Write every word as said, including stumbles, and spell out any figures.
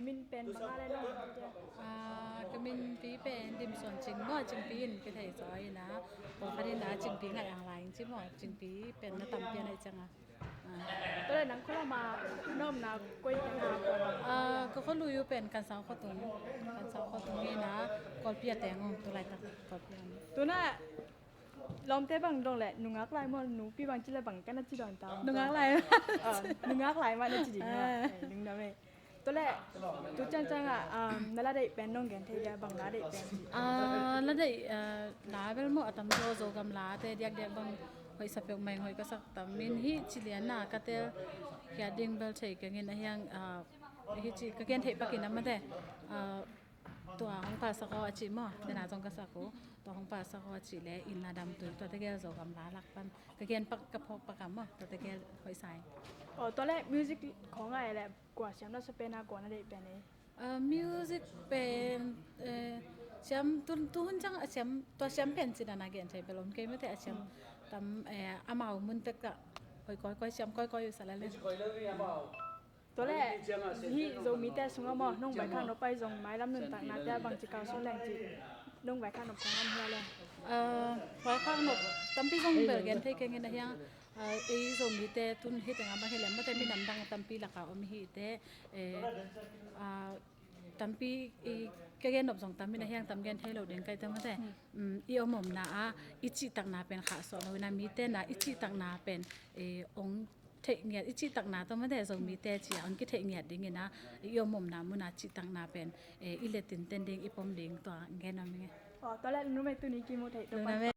Min pen bang a le nong? Ah, ka min pi pen Dim Suan Cing maw, Cingpi in ka thei zaw ina. Pawlkhat ina Cingpi Ngaih Ang Lai in ci maw, Cingpi pen na tampi a na i ciang a. Ah. Tua le nang khua lam a na omna koi teng a? Ah, ka khua lui uh pen Kansau khua tung, Kansau khua tung ina, Kawlpi a teng uh, tu laitak Kawlpi a. Tu na lawmte bang dong le nungak lai maw, nupi bang ci le bang ka na ci dawn ta? Nungak lai. Ah, nungak lai mah na ci ding maw? Ah. Eh, lungdam e. Tua le tu ciangciang ah, um, na la deih pen nong gen thei dia, bang la deih pen ci? Ah, la deih, ah, la bel maw a tam zaw, Zogam late diakdiak bang hoih sa peuhmah ing, hoih ka sak tam in hi ci lian na ka tel khiat ding bel thei keng in a hiang, ah, hi ci ka gen theih pak in a mate, ah, tua Hong Palsak Aw a ci maw, dena zong ka sak uh, tua Hong Palsak Aw a ci le In Na Dam Tui, tua tegel Zogam la lak pan ka gen pak, ka phawk pak a maw, tua tegel hoih sa ing. Aw, tua le music khawng ah le kua siam na sa pen a, kua na deih pen ei? Ah, music pen, eh, siam tu, tu hun ciang a siam, tua siam pen ci dan a gen thei bel om kei mate, a siam tam, eh, amau mun pek ah hoih kawikawi, siam kawikawi uh sa la le. Tua le hih Zomite sungah maw, nong vaikhak nop pai zong mailam nuntaknate ah bangci kalsuan leng ci, nong vaikhak nop khong om hia le? Ah, vaikhak nop tampi zong bel gen thei keng in a hiang, ah, ei Zomite tun hih tengah bang hi leh mate, minam dang tampi lakah om i hihte, eh, ah, tampi i ka gen nop zong tam in a hiang, tam gen thei lo ding ka hih te mate. Hmm. Um, i om omna ah i cihtakna pen khahsuah lo in a, mite na i cihtakna pen, eh, ong theih ngiat, i cihtakna tawh mate, Zomite ci a ong kitheih ngiat ding in a, i om omna mun a cihtakna pen, eh, i let tinten ding, i pom ding, tua gen om ing e. Aw, tua le numei tuni kimu thei tua pan.